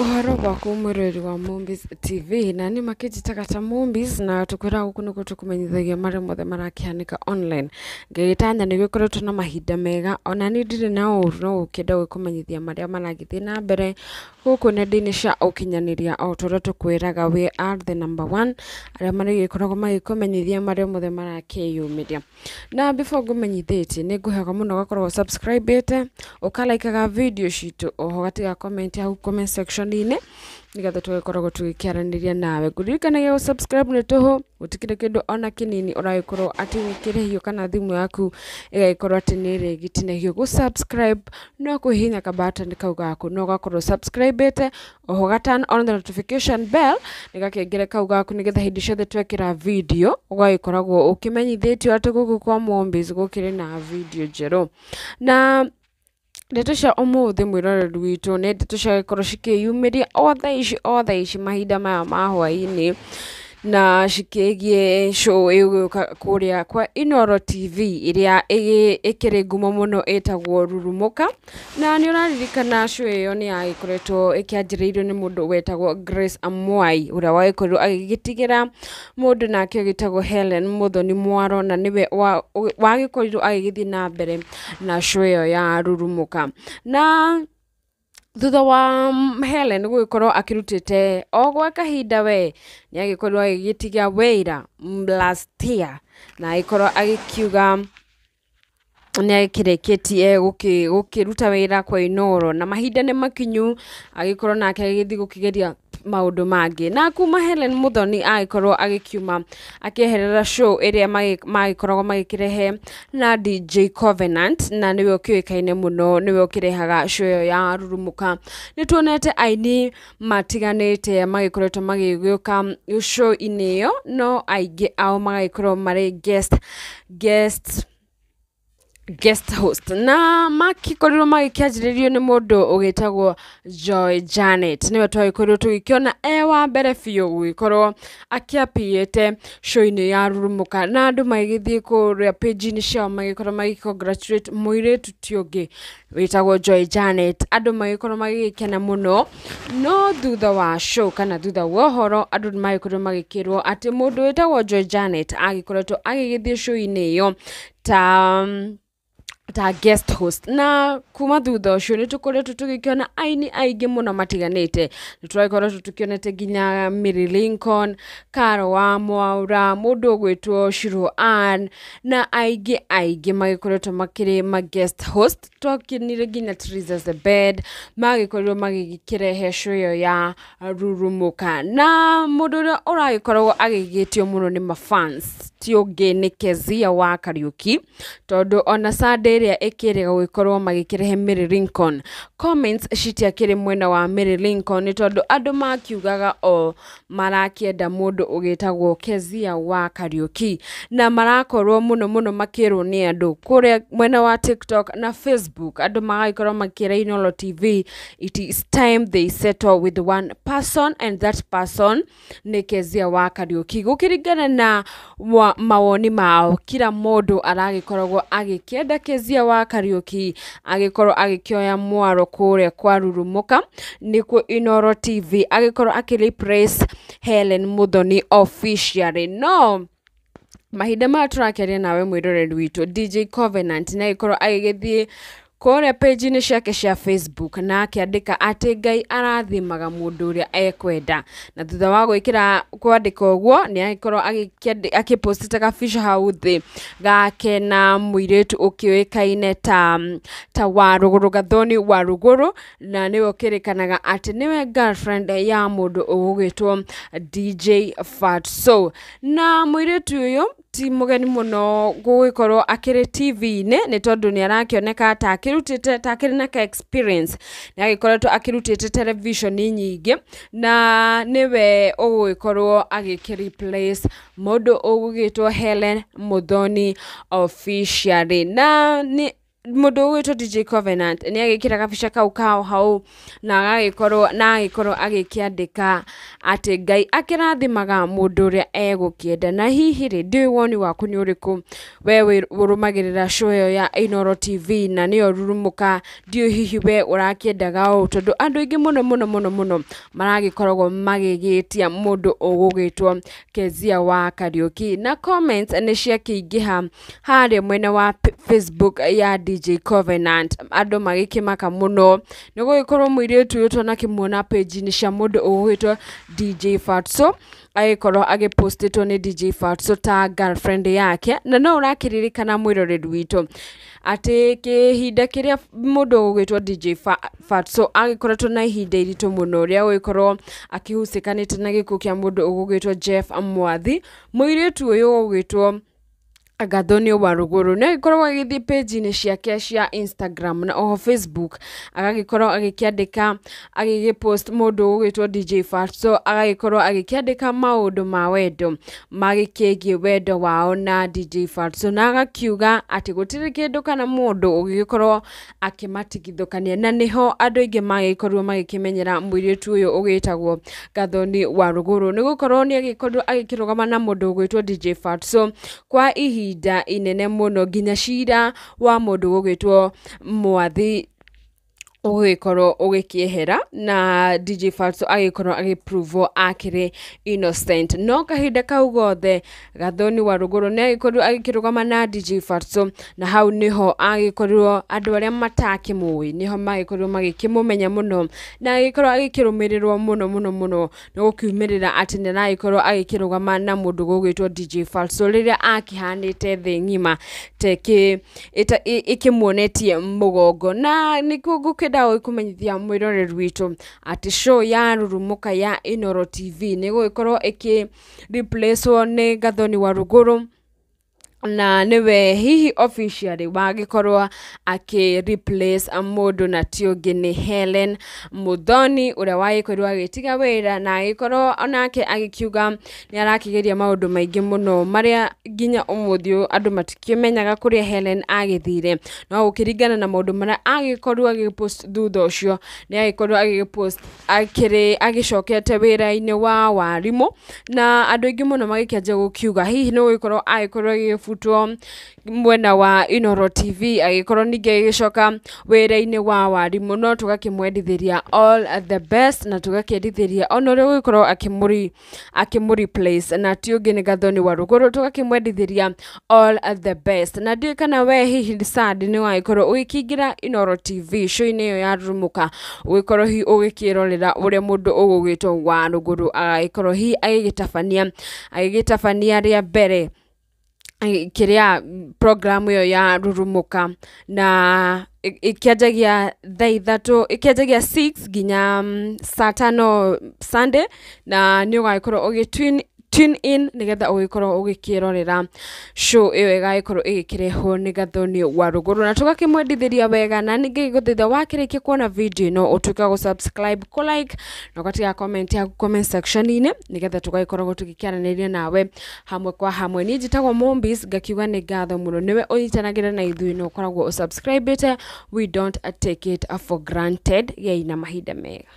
Ũhoro waku mwĩroreri wa Mombis TV, na nĩ makĩnjĩtaga ta Mombis, na tũkwĩraga gũkũ nĩkuo tũkũmenyithagia marĩa mothe marakĩhanĩka online. Ngĩgĩtanya nĩ gĩkoretwo na mahinda mega, ona niĩ ndirĩ na ũru no gũkĩenda gũkũmenyithia marĩa maragĩthiĩ na mbere gũkũ nenda-inĩ cia ũkinyanĩria, o ta ũrĩa tũkwĩraga, we are the number one arĩa marĩgĩkoragwo magĩkũmenyithia marĩa mothe marakĩyumĩria. Na before ngũmenyithĩtie, nĩ ngũhoyaga mũno ũgakorwo subscribe-ĩte, ũkalaikaga video citũ, oho ũgatiga comment hau comment section-inĩ, nĩgetha tũgĩkoragwo tũgĩkĩaranĩria nawe. Ngũririkanagia gũ subscribe nĩ tũhũ, gũtikĩrĩ kĩndũ ona kĩnini ũragĩkorwo atĩ ũgĩkĩrĩhio kana thimũ yaku ĩgagĩkorwo atĩ nĩ ĩrĩgĩtinagio. Gũ subscribe no kũhihinya kabatoni kau gaku na ũgakorwo subscribe-ĩte, oho ũga turn on the notification bell, nĩ gakengere kau gaku, nĩgetha hĩndĩ ciothe twekĩra video ũgagĩkoragwo ũkĩmenyithĩtio atĩ gũkũ kwa Mombis gũkĩrĩ na video njerũ. Na ndeto cia ũmũthĩ, mwĩroreri witũ, nĩ ndeto ciagĩkorwo cikĩyumĩria o thaa ici, o thaa ici, mahinda maya ma hwaĩ-inĩ, na cikĩgiĩ show ĩgũka kũrĩa kwa Inooro TV ĩrĩa ĩkĩrĩ ngumo mũno ĩtagwo Rurumũka. Na nĩ ũraririkana show ĩyo nĩ yagĩkoretwo ĩkĩanjĩrĩirio nĩ mũndũ wetagwo Grace Amwai, ũrĩa wagĩkorirwo agĩgĩtigĩra mũndũ nake ũgĩtagwo Helen Muthoni Mwaro, na nĩwe wagĩkorirwo agĩgĩthiĩ na mbere na show ĩyo ya Rurumũka. Na thutha wa Helen gũgĩkorwo akĩrutĩte o gwa kahinda, we nĩ agĩkorirwo agĩgĩtiga wĩra last year, na agĩkorwo agĩkiuga nĩ akĩrĩkĩtie gũkĩruta wĩra kwa Inooro na mahinda nĩ makinyu agĩkorwo nake agĩgĩthiĩ gũkĩgeria maũndũ mangĩ. Na kuma Helen Muthoni agĩkorwo agĩkiuma, akĩeherera show ĩrĩa magĩkoragwo magĩkĩrehe na DJ Covenant, na nĩwe ũkĩũĩkaine mũno, nĩwe ũkĩrehaga show ĩyo ya Rurumũka, nĩ tuonete aini matiganĩte magĩkoretwo magĩgĩũka show-inĩ ĩyo, no aingĩ ao magagĩkorwo marĩ guest host. Na makĩkorirwo magĩkĩanjĩrĩrio nĩ mũndũ ũgĩtagwo Joy Janet, nĩwe twagĩkorirwo tũgĩkĩona e wa mbere biũ gũgĩkorwo akĩapiĩte show-inĩ ya Rurumũka, na andũ magĩgĩthiĩ kũrĩa page-inĩ ciao magĩkorwo magĩ congratulate mũirĩtu ti ũngĩ wĩtagwo Joy Janet, andũ magĩkorwo magĩgĩkena mũno. No thutha wa show, kana thutha wa ũhoro, andũ nĩ magĩkorirwo magĩkĩrwo atĩ mũndũ wĩtagwo Joy Janet agĩkoretwo agĩgĩthiĩ show-inĩ ĩyo ta guest host. Na kuma thutha ũcio nĩ tũkoretwo tũgĩkĩona aini aingĩ mũno matiganĩte. Nĩ tũragĩkoretwo tũkĩonete nginya Mary Lincoln, Caro wa Mwaura, mũndũ ũgwĩtwo Shiro Ann, na aingĩ aingĩ magĩkoretwo makĩrĩ ma guest host. Twakenire nginya Teresa Zebed magĩkorirwo magĩkĩrehe show ĩyo ya Rurumũka. Na mũndũ ũrĩa ũragĩkoragwo agĩgĩtio mũno nĩ mafans ti ũngĩ nĩ Kezia wa Kariuki, tondũ ona Sunday ĩrĩa ĩkĩrĩga gũgĩkorwo magĩkĩrehe Mary Lincoln, comments citiakĩrĩ mwena wa Mary Lincoln, nĩ tondũ andũ makiugaga o marakĩenda mũndũ ũgĩtagwo Kezia wa Kariuki, na marakorwo mũno mũno makĩrwo nĩ andũ kũrĩa mwena wa TikTok na Facebook, andũ magagĩkorwo makĩra Inooro TV it is time they settle with one person, and that person nĩ Kezia wa Kariuki. Gũkĩringana na mawoni mao, kila mũndũ aragĩkoragwo agĩkĩenda Kezia wa Kariuki agĩkorwo agĩkĩoya mwaro kũrĩa kwa Rurumũka, nĩkuo Inooro TV, agĩkorwo akĩ replace Helen Muthoni officially. No mahinda maya tũrakĩaria nawe, mwĩroreri witũ, DJ Covenant nĩ agĩkorwo agĩgĩthiĩ kũrĩa page-inĩ ciake cia Facebook na akĩandĩka atĩ Ngai arathimaga mũndũ ũrĩa ekwenda. Na thutha wa gwĩkĩra kwandĩka ũguo, nĩ agĩkorwo akĩpostĩte gabica hau thĩ gake na mũirĩtu ũkĩũĩkaine ta Warũgũrũ, Gathoni Warũgũrũ, na nĩwe ũkĩrĩkanaga atĩ nĩwe girlfriend ya mũndũ ũgũgĩtwo DJ Fatso. Na mũirĩtu ũyũ ti mũgeni mũno gũgĩkorwo akĩrĩ TV-inĩ, nĩ tondũ nĩ arakĩoneka ta akĩrutĩte, ta akĩrĩ na ka experience, nĩ agĩkoretwo akĩrutĩte television nyingĩ, na nĩwe ũgũgĩkorwo agĩkĩ replace mũndũ ũgũgĩtwo Helen Muthoni officially. Na nĩ Mũndũ ũgwĩtwo DJ Covenant nĩ agĩkĩra gabica kau kao hau na agagĩkorwo agĩkĩandĩka atĩ Ngai akĩrathimaga mũndũ ũrĩa egũkĩenda. Na hihi rĩ, ndiũĩ woni waku nĩ ũrĩkũ we ũrũmagĩrĩra show ĩyo ya Inooro TV na nĩyo Rurumũka, ndiũĩ hihi we ũrakĩendaga ũũ, tondũ andũ aingĩ mũno mũno mũno mũno maragĩkoragwo magĩgĩtia mũndũ ũgũgĩtwo Kezia wa Kariuki, na comments nĩ ciakĩingĩha harĩa mwena wa Facebook ya DJ Covenant, andũ magĩkĩmaka mũno nĩ gũgĩkorwo mũirĩtu ũyũ twanakĩmuona page-inĩ cia mũndũ ũgũgĩtwo DJ Fatso, agĩkorwo agĩpostĩtwo nĩ DJ Fatso ta girlfriend yake. Na no ũrakĩririkana mwĩroreri witũ atĩ kĩhinda kĩrĩa mũndũ ũgũgĩtwo DJ Fatso agĩkoretwo na ihinda iritũ mũno rĩa gũgĩkorwo akĩhucikanĩte na gĩkuũ kĩa mũndũ ũgũgĩtwo Jeff Mwathi, mũirĩtu ũyũ ũgũgĩtwo Gathoni wa Rũgũrũ nĩ agĩkoragwo agĩthiĩ page-inĩ ciake cia Instagram na oho Facebook, agagĩkorwo agĩkĩandĩka, agĩgĩpost mũndũ ũgũgĩtwo DJ Fatso, agagĩkorwo agĩkĩandĩka maũndũ ma wendo magĩkĩgiĩ wendo wao na DJ Fatso, na agakiuga atĩ gũtirĩ kĩndũ kana mũndũ ũngĩgĩkorwo akĩmatigithũkania. Na nĩho andũ aingĩ magĩkorirwo magĩkĩmenyera mũirĩtu ũyũ ũgĩtagwo Gathoni wa Rũgũrũ, nĩ gũkorwo nĩ agĩkorirwo agĩkĩrũgama na mũndũ ũgwĩtwo DJ Fatso kwa ihinda inene mũno nginya cira wa mũndũ ũgwĩtwo Mwathi ũgĩkorwo ũgĩkĩehera na DJ Fatso agĩkorwo agĩpruvwo akĩrĩ innocent. No kahinda kau gothe Gathoni wa Rũgũrũ nĩ agĩkorirwo agĩkĩrũgama na DJ Fatso, na hau nĩho agĩkorirwo andũ arĩa matakĩmũĩ nĩho magĩkorirwo magĩkĩmũmenya mũno, na agĩkorwo agĩkĩrũmĩrĩrwo mũno mũno mũno nĩ gũkiumĩrĩra atĩ nĩ aragĩkorwo agĩkĩrũgama na mũndũ ũgwĩtwo DJ Fatso rĩrĩa akĩhanĩte thĩ ng'ima ĩkĩmuonetie mũgongo. Na nĩkuo ngũkĩenda gũkũmenyithia mwĩroreri witũ atĩ show ya Rurumũka ya Inooro TV nĩ ĩgũgĩkorwo ĩkĩ replacewo nĩ Gathoni wa Rũgũrũ, na nĩwe hihi officially wagĩkorwo akĩ replace mũndũ na ti ũngĩ nĩ Helen Muthoni, ũrĩa wagĩkorirwo agĩtiga wĩra na agĩkorwo onake agĩkiuga nĩ arakĩgeria maũndũ maingĩ mũno marĩa nginya ũmũthĩ ũyũ andũ matikĩmenyaga kũrĩa Helen agĩthire. No gũkĩringana na maũndũ marĩa agĩkorirwo agĩpost thutha ũcio, nĩ agĩkorirwo agĩpost akĩrĩ agĩcokete wĩra-inĩ wa warimũ, na andũ aingĩ mũno magĩkĩanjia gũkiuga hihi nĩ gũgĩkorwo agĩkorwo agĩbutwo mwena wa Inooro TV, agĩkorwo ningĩ agĩcoka wĩra-inĩ wa warimũ. No tũgakĩmwendithĩria all the best, na tũgakĩendithĩria ona ũrĩa ũgũgĩkorwo akĩmũ replace na ti ũngĩ nĩ Gathoni wa Rũgũrũ, tũgakĩmwendithĩria all the best. Na ndiũĩ kana we hihi Sad nĩ wagĩkorwo ũgĩkĩingĩra Inooro TV show-inĩ ĩyo ya Rurumũka, ũgĩkorwo hihi ũgĩkĩrorera ũrĩa mũndũ ũgũgĩtwo wa Rũgũrũ agagĩkorwo hihi agĩgĩtabania rĩa mbere kĩrĩa program ĩyo ya Rurumũka, na ĩkĩanjagia thaa ithatũ, ĩkĩanjagia 6 nginya saa tano Sunday, na nĩ ũgagĩkorwo ũgĩ tune in nĩgetha ũgĩkorwo ũgĩkĩrorera show ĩyo ĩgagĩkorwo ĩgĩkĩrehwo nĩ Gathoni wa Rũgũrũ, na tũgakĩmwendithĩria wega. Na ningĩ gũthaitha wakĩrĩkia kuona video ĩno ũtuĩke wa gũ-subscribe, kũ-like na ũgatiga comment yaku comment section-inĩ nĩgetha tũgagĩkoragwo tũgĩkĩaranĩria nawe hamwe kwa hamwe. Niĩ njĩtagwo Mombis, ngakiuga nĩ ngatho mũno nĩwe ũnyitanagĩra na ithuĩ na ũkoragwo ũsubscribĩte. We don't take it for granted. Gĩai na mahinda mega.